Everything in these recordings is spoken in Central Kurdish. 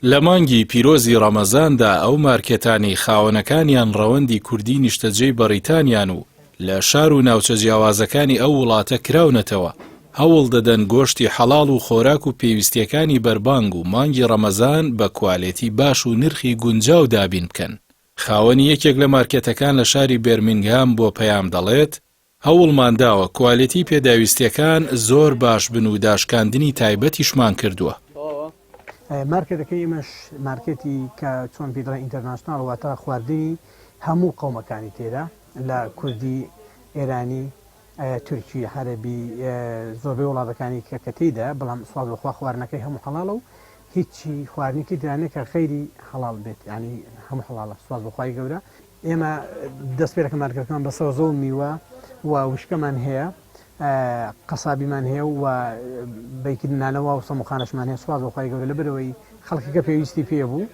لە مانگی پیرۆزی ڕەمەزاندا ئەو مارکێتانەی خاوەنەکانیان ڕەوەندی کوردی نیشتەجێی بەڕیتانیان و لە شار و ناوچە جیاوازەکانی ئەو وڵاتە کراونەتەوە، هەوڵ دەدەن گۆشتی حەڵاڵ و خۆراک و پێویستییەکانی بەربانگ و مانگی ڕەمەزان بە کوالێتی باش و نرخی گونجاو دابین بکەن. خاوەنی یەکێک لە مارکێتەکان لە شاری بێرمینگهام بۆ پەیام دەڵێت، هەوڵمان داوە کوالێتی پێداویستییەکان زۆر باش بن و داشکاندنی تایبەتیشمان کردووە. مارکێتەکەی ئێمەش مارکێتی کە چۆن پێی دەڵێن international واتە خواردنی هەموو قەومەکانی تێدا لە کوردی، ئێرانی، تورکی، عەرەبی، زۆربەی وڵاتەکانی کە کە تێیدا بەڵام سوپاس بۆ خوا خواردنەکەی هەموو حەڵاڵە و هیچی خواردنێکی تێدا نیە کە غەیری حەڵاڵ بێت یانی هەموو حەڵاڵە سوپاس بۆ خوای گەورە. ئێمە دەست پێ دەکەن مارکێتەکەمان بە سەوزە و میوە و وشکەمان هەیە قەسابیمان هەیە و بەیکر نانەوا و سەموخانەشمان هەیە سوپاس بۆ خوای گەورە لەبەرئەوەی خەڵکەکە پێویستی پێ بوو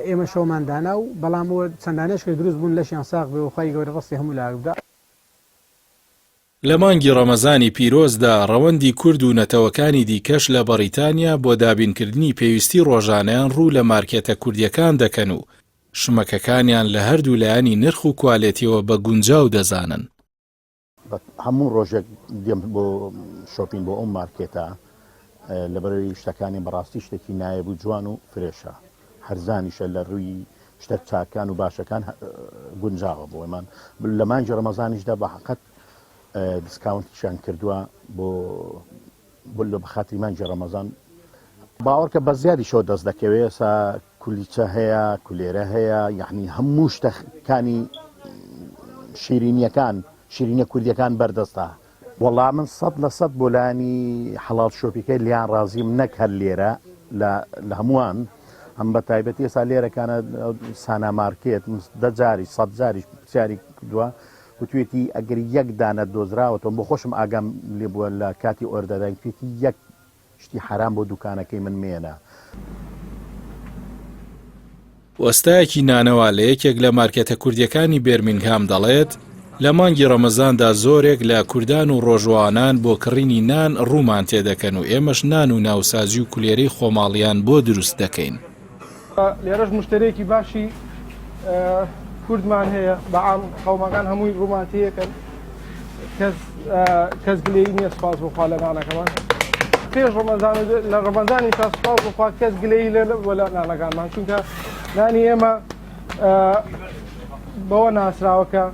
ئێمە شەومان دانا و بەڵام چەندانەش کە دروست بوون لەشیان ساغ بێ و خوای گەورە ڕەستی هەموو لایەک بدا. لە مانگی ڕەمەزانی پیرۆزدا ڕەوەندی کورد و نەتەوەکانی دیکەش لە بەڕیتانیا بۆ دابینکردنی پێویستی ڕۆژانەیان ڕوو لە مارکێتە کوردییەکان دەکەن و شمەکەکانیان لە هەردوو لایەنی نرخ و کوالێتیەوە بە گونجاو دەزانن. هەموو ڕۆژێک دێم بۆ shopping بۆ ئەو مارکێتە لەبەرەوەی شتەکانی بەڕاستی شتێکی نایەب و جوان و fresh ە هەرزانیشە لە ڕووی شتە چاکان و باشەکان گونجاوە بۆمان لە مانگی ڕەمەزانیشدا بە حقت discount یشان کردووە بۆ بۆ لە بەخاتری مانگی ڕەمەزان باوەڕکە بە زیادیشەوە دەست دەکەوێت سا کولیچە هەیە کولێرە هەیە یعنی هەموو شتەکانی شیرینیەکان شیرینە کوردیەکان بەردەستە وەڵا من سەد لە سەد بۆ لایەنی حەڵاڵ شۆپیکەی لیان ڕازیم نەک هەر لێرە لە هەمووان ئەم بە تایبەتی ئێستا لێرەکانە سانا مارکێت دە جاری سەد جاریش پرسیاری کردووە وتوێتی ئەگەر یەک دانە دۆزراوەتەوە بۆ خۆشم ئاگام لێ بووە لە کاتی order داین توێتی یەک شتی حەرام بۆ دوکانەکەی من مێنە. وەستایەکی نانەوا لە یەکێک لە مارکێتە کوردییەکانی بێرمینگهام دەڵێت، لە مانگی ڕەمەزاندا زۆرێک لە کوردان و ڕۆژووانان بۆ کڕینی نان ڕوومان تێدەکەن و ئێمەش نان و ناوساجی و کولێرەی خۆماڵیان بۆ دروست دەکەین. لێرەش مشتەریەکی باشی کوردمان هەیە بە عام قەومەکان هەمووی ڕوومان تێکەن کەس کەس گلەیی نییە سوپاس بۆ خوا لە نانەکەمان پێش ڕەمەزان لە ڕەمەزانی تا سوپاس بۆ خوا کەس گلەیی لە وەلا نانەکانمان چونکە نانی ئێمە بەوە ناسراوە کە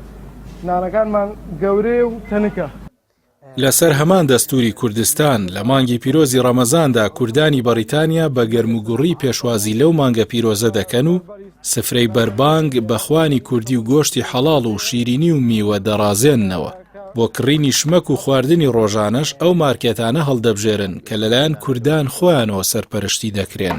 نانەکانمان گەورەیە و تەنکە. لەسەر هەمان دەستووری کوردستان، لە مانگی پیرۆزی ڕەمەزاندا کوردانی بەڕیتانیا بە گەرموگوڕی پێشوازی لەو مانگە پیرۆزە دەکەن و سفرەی بەربانگ بە خوانی کوردی و گۆشتی حەڵاڵ و شیرینی و میوە دەڕازێننەوە. بۆ کڕینی شمەک و خواردنی ڕۆژانەش ئەو مارکێتانە هەڵدەبژێرن کە لەلایەن کوردان خۆیانەوە سەرپەرشتی دەکرێن.